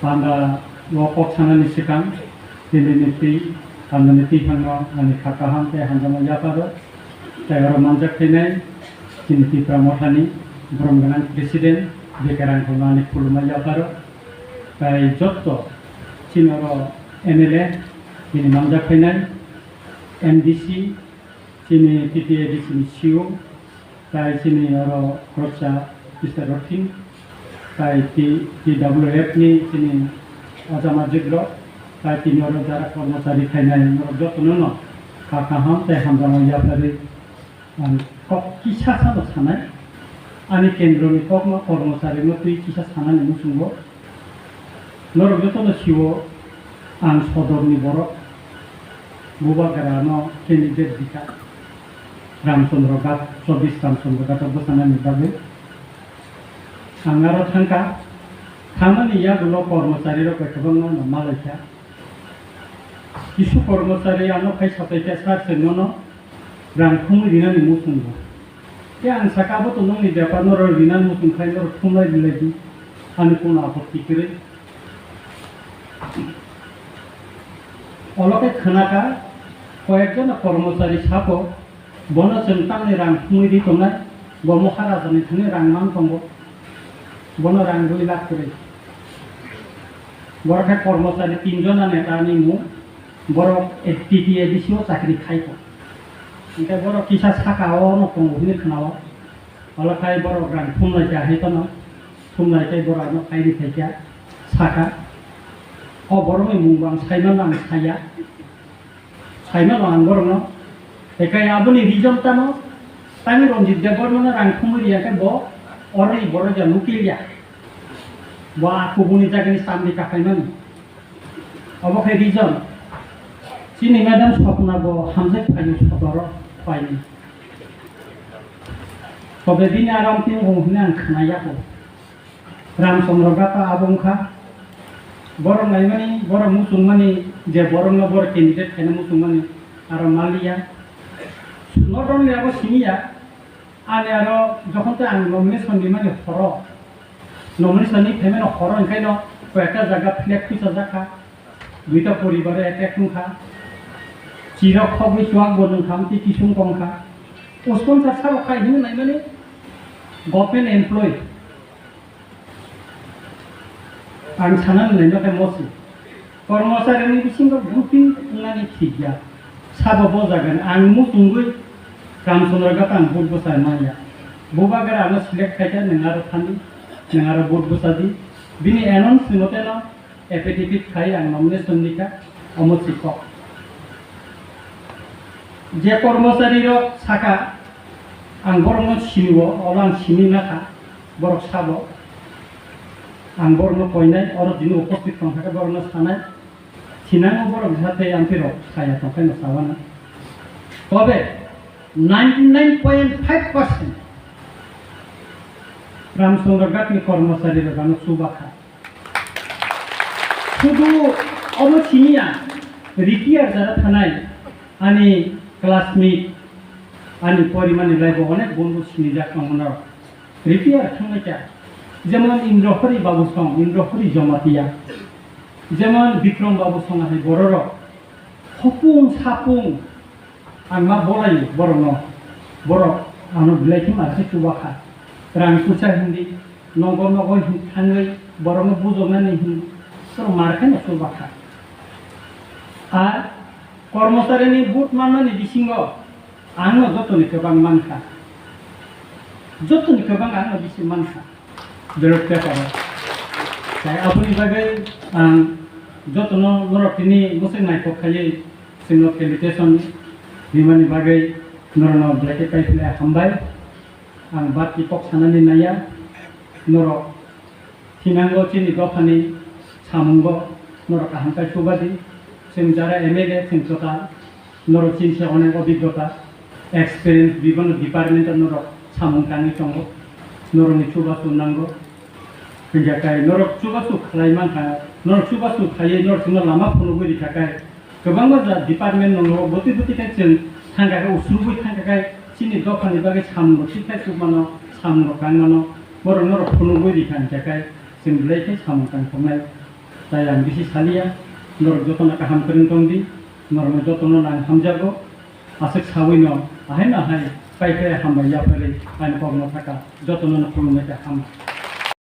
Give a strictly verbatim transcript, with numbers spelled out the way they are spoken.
Panda o kok sanani swkang, tini ni twi, panda ni twi phano ani kha kaham tei hamjakma yapharo, tei oro manjak phainai chini Tipra Mothani borom gwnang President B K Rangkhol no ani khulumma yapharo, tei jotto chini oro M L A, tini manjak phainai M D C, chini T T A D C ni C E O, tai chini oro khoroksa Mister Rothing, tai T-, T W F ni chini Ojama Jigro, tai tini oro jara kormochari khainai norok jotono no kha kaham tei hamjakma yapharwi ang kok kisa sano sanai. Ani kendro ni kokno kormochari no twi kisa sanani muchungo. Norok jotono sio ang sodor ni borok, Bubagra no candidate dikha. Ramchandra Ghat, chobbish Ramchandra Ghat o bwchanani bagwi. Ang aro thangkha, thangmani yagulo kormochari rok bai kwbangma no malaikha. Kisu kormochari ano phai sapaikha, sir, chwng nono rang thumwi rinani muchungo. Tei ang sakha, abo to nokni bepar, norok rinani muchung khai norok thumlai rilai di, ani kono apotti kwrwi. Olo khe khwnakha, koyekjona kormochari sako, bono chwng tamni rang thumwi ri tongnai, bo Maharajani thani rang man tongo, bono rang dui lakh kwrwi. Borok khe kormochari tinjona netani mung, borok T T A D C o chakri khai tongo. Hinkhe borok kisa saka o no tongo hwnwi khwnao. Olo khai borok rang thumlai kha hai phano, thumlai khe borok ano khairi khai kha, saka. O borokni mung bo ang saimano, ang saya. Saimano ang borokno. Ekai aboni reason tamo, tani Ranjit Debbarmano rang thumwi riya khe bo oroni borok ya lukil ya. Bo a kubuni jagani samni kapaimani. Obo khe reason. Chini madam Swapna bo hamjak phaini sodoro phaini. Tobe bini aram tin wng hwnwi ang khna yago. Ramchandra Gata abo wngkha. Borok naimani, borok muchungmani, je borokno borok candidate khaina muchungmani aro maliya. Not only abo siniya, ani aro jokhon tei ang nomination rimani horo, nomination ni phaimani horo, hinkhaino koyekta jaga flag khuichajak kha, duita poribaro attack wngkha, chirok khogwi chuak bo nwngkha, amtwi kisung kongkha. Sponsor sabo khai hwnwi naimani government employee. Ang sanani naima khe mosi. Kormocharini bisingo grouping wngnani thik ya. Sabo bo jagani ang muchungwi Ramchandra Gata ang vote bwsa manya. Bubagra ano select khaikha, nwng aro thani, nwng aro vote bwsa di. Bini announce ni mote no affidavit khai ang nomination ni kha, omo si kok. Je kormochari rok saka, ang borokno sinio, olo ang sini nakha, borok sabo. Ang borokno koinai, oro tini uposthit tongkha khe borokno sanai. Sinango borok jate amtwi rok saya tongkhaino sawana. Tobe ninety nine point five percent Ramchandra Ghatni kormochari rok ano chubakha. Sudu obo siniya, retire jara thanai ani classmate, ani porimani laibo onek bondhu sinijak tongmano. Retire thangnaikha, jemon Indrahori Babu song, Indrahori Jamatia, jemon Bikram Babu song hai bororok hopung sapung Ang ma bolai borokno, borok ano belai khe ma khe chubakha. Rang kucha hindi, nogo nogo hin thangwi borokno bujoknani hin, borok mar khe no chubakha. A kormocharini vote mannani bisingo ang no jotoni kwbang mankha. Jotoni kwbang ang no bisi mankha. Ballot paper o. Tai aboni bagwi ang jotono norok tini mwswk naithok khaiwi chwngno felicitation rimani bagwi norokno belai khe kaiphilai hambai. Ang bati kok sanani naiya, norok thinango chini dophani samungo norok kaham khe subadi. Chwng jara M L A chwng kwtal. Norok chini se onek obiggota, experience, bibano department o norok samung tangwi tongo, norokni chubachu nango. Hingkha khe norok chubachu khlai mankha, norok chubachu khaiwi norok chwngno lama phunugwi rikha khe, kwbangma ja department no norok bwtwi bwtwi khe chwng thangkha khe, usrubwi thangkha khe, chini dophani bagwi samung rok thik khe chukmano, samung rok tangmano, borok norok phunugwi rikha hingkha khe, chwng belai khe samung tangthoknai. Tai ang bisi saliya, norok jotono kaham kwrwng tong di, norokno jotono ang hamjago, aswk sawino ahai no ahai pai khe hambai yapharwi ani kokno thaka jotono no khulumnai khe ham.